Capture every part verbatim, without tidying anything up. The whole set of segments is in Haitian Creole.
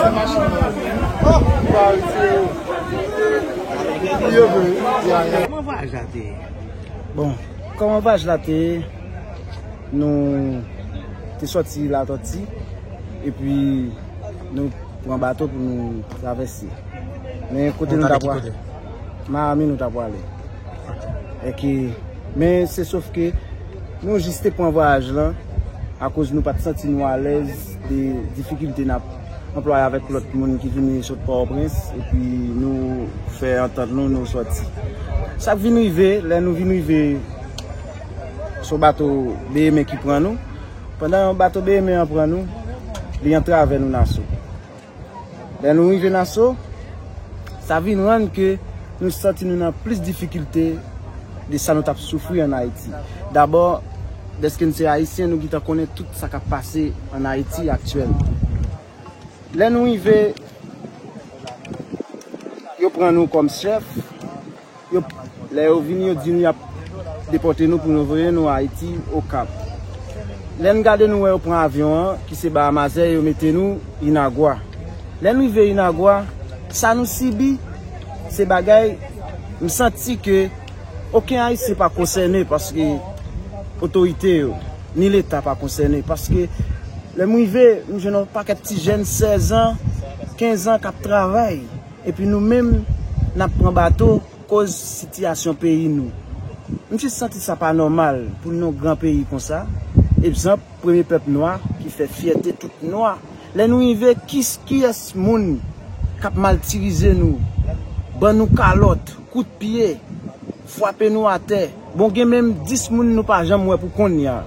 Kòman vwayaj la te ye? Bon, kòman vwayaj la te ye? Nou te sòti Latòti, epi nou pran bato pou nou travèse. Men kote nou t ap prale, Miami nou t ap prale. Èske, men se sof ke nou jis te pran vwayaj lan akoz nou pa t santi nou alèz de difikilte n ap anplwaye avèk lòt moun ki vini sot Pòtoprens, epi nou fè antant nou, nou sòti. Sa k vin rive, lè nou vin rive sou bato B M E ki pran nou, pandan bato B M E an pran nou, li antrave nou Naso. Lè nou rive Naso, sa vin rann ke nou santi nou nan plis difikilte de sa nou t ap soufri ann Ayiti. Dabò, dèske n se Ayisyen, nou gentan konnen tout sa k ap pase ann Ayiti aktyèl. Lè nou rive, yo pran nou kòm chèf. Yo, lè yo vini, yo di nou y ap depòte nou pou yo voye nou Ayiti, Okap. Lè n gade, nou wè yo pran avyon an, ki se Bahamazè, yo mete nou Inagwa. Lè n rive Inagwa, sa nou sibi, se bagay, m santi ke okenn Ayisyen pa konsène, paske otorite yo, ni Leta pa konsène, paske lè m rive, m jwenn yon pakèt ti jèn sèz an, kenz an k ap travay. Epi nou menm, n ap pran bato koz sitiyasyon peyi nou. M jis santi sa pa nòmal pou n nan yon gran peyi konsa. Egzanp, premye pèp nwa ki fè fyète tout nwa. Lè nou rive, kis-, kiyès moun k ap matirize nou, ban nou kalòt, kout pye, frape nou atè? Bon, gen menm dis moun nou pa janm wè pou konnya.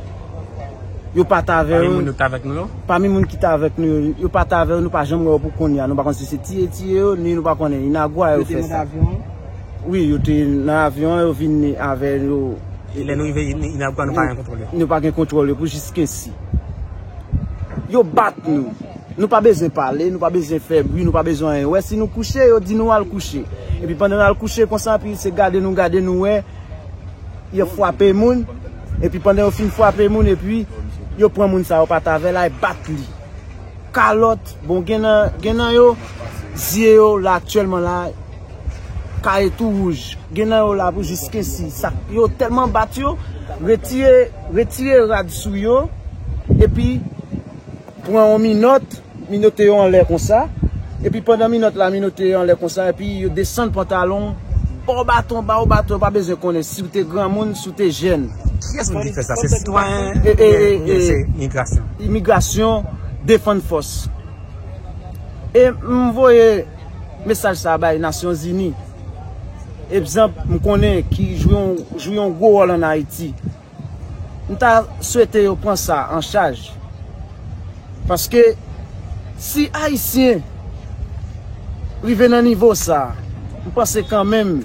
Yo pa t avè yo. Pami moun yo ki t avèk nou yo? Pami moun ki t avèk nou yo, yo pa t avè yo, nou pa janm wè yo pou konnya. Nou pa konn si se tiye tiye yo, ni nou pa konnen. Inagwa yo fè sa. Yo te nan avyon an? Wi, yo te nan avyon an, yo vin avè yo. E lè nou rive Inagwa, nou pa gen kontwòl yo? Nou pa gen kontwòl yo pou jiskensi. Yo bat nou. Nou pa bezwen pale, nou pa bezwen fè bri, nou pa bezwen anyen. Wè, si nou kouche, yo di nou al kouche. Epi pandan n al kouche konsa, epi se gade nou gade nou wè, yo frape moun. Epi pandan yo fin frape moun, epi yo pran moun sa yo pa t avè la, e bat li. Kalòt, bon, gen nan, gen nan yo, zye yo la aktyèlman la, kaye tou wouj. Gen nan yo la pou jiskensi. Sa, yo tèlman bat yo, retire, retire rad sou yo, epi pran yon minòt, minote yo anlè konsa. Epi pandan minòt la minote yo anlè konsa, epi yo desann pantalon, ba w baton, ba w baton, yo pa bezwen konnen si w te granmoun, si w te jèn. Kiyès moun ki fè sa? Se sitwayen? E, e, e, oubyen, oubyen e, se imigrasyon? Imigrasyon, defann fòs. E m voye mesaj sa bay Nasyonzini. Egzanp, m konnen ki jwe yon, jwe yon gwo wòl ann Ayiti. M ta swete yo pran sa an chaj. Paske si Ayisyen rive nan nivo sa, m panse kanmenm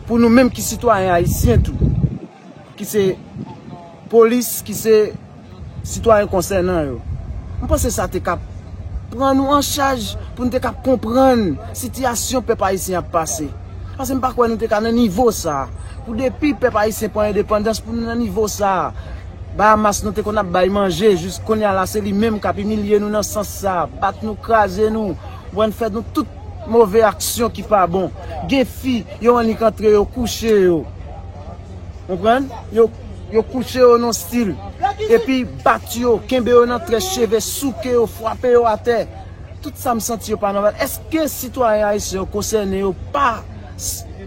pou nou menm ki sitwayen ayisyen tou, ki se polis, ki se sitwayen konsènan yo, m panse sa te ka pran nou an chaj pou n te ka konprann sitiyasyon pèp ayisyen ap pase. Paske m pa kwè nou te ka nan nivo sa a. Pou depi pèp ayisyen pran endepandans, pou nou nan nivo sa a. Bahamas nou te konn ap bay manje, jis kounye a la se li menm k ap imilye nou nan sans sa a, bat nou, kraze nou, wè n fè nou tout move aksyon ki pa bon. Gen fi, yo annik antre, yo kouche yo. Konprann? Yo, yo kouche yo nan stil. Epi bat yo, kenbe yo nan très cheve, souke yo, frape yo atè. Tout sa m santi yo pa nòmal. Èske sitwayen ayisyen yo konsène yo pa,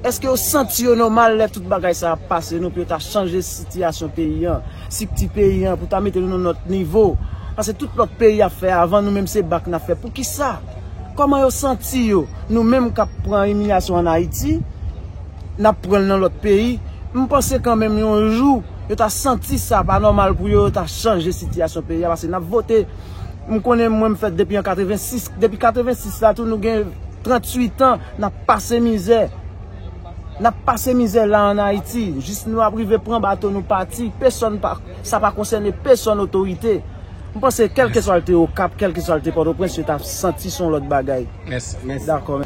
èske yo santi yo nòmal lè tout bagay sa ap pase nou pou yo ta chanje sitiyasyon peyi an, sikti peyi an, pou ta mete nou nan lòt nivo? Paske tout lòt peyi ap fè avan, nou menm se bak n ap fè. Poukisa? Kòman yo santi yo? Nou menm k ap pran imilyasyon ann Ayiti, n ap pran l nan lòt peyi. M panse kanmenm yon jou, yo ta santi sa pa nòmal pou yo, yo ta chanje sitiyasyon peyi a, paske n ap vote. M konnen mwen m fèt depi an katrevensis. Depi katrevensis la tou, nou gen tranntuit an, n ap pase mizè. N ap pase mizè la ann Ayiti. Jis nou ap rive pran bato, nou pati. Pèsòn pa, sa pa konsène pèsòn otorite. M panse, kèlkeswa l te Okap, kèlkeswa l te Pòtoprens, yo t ap santi se yon lòt bagay. Mèsi. Dakò.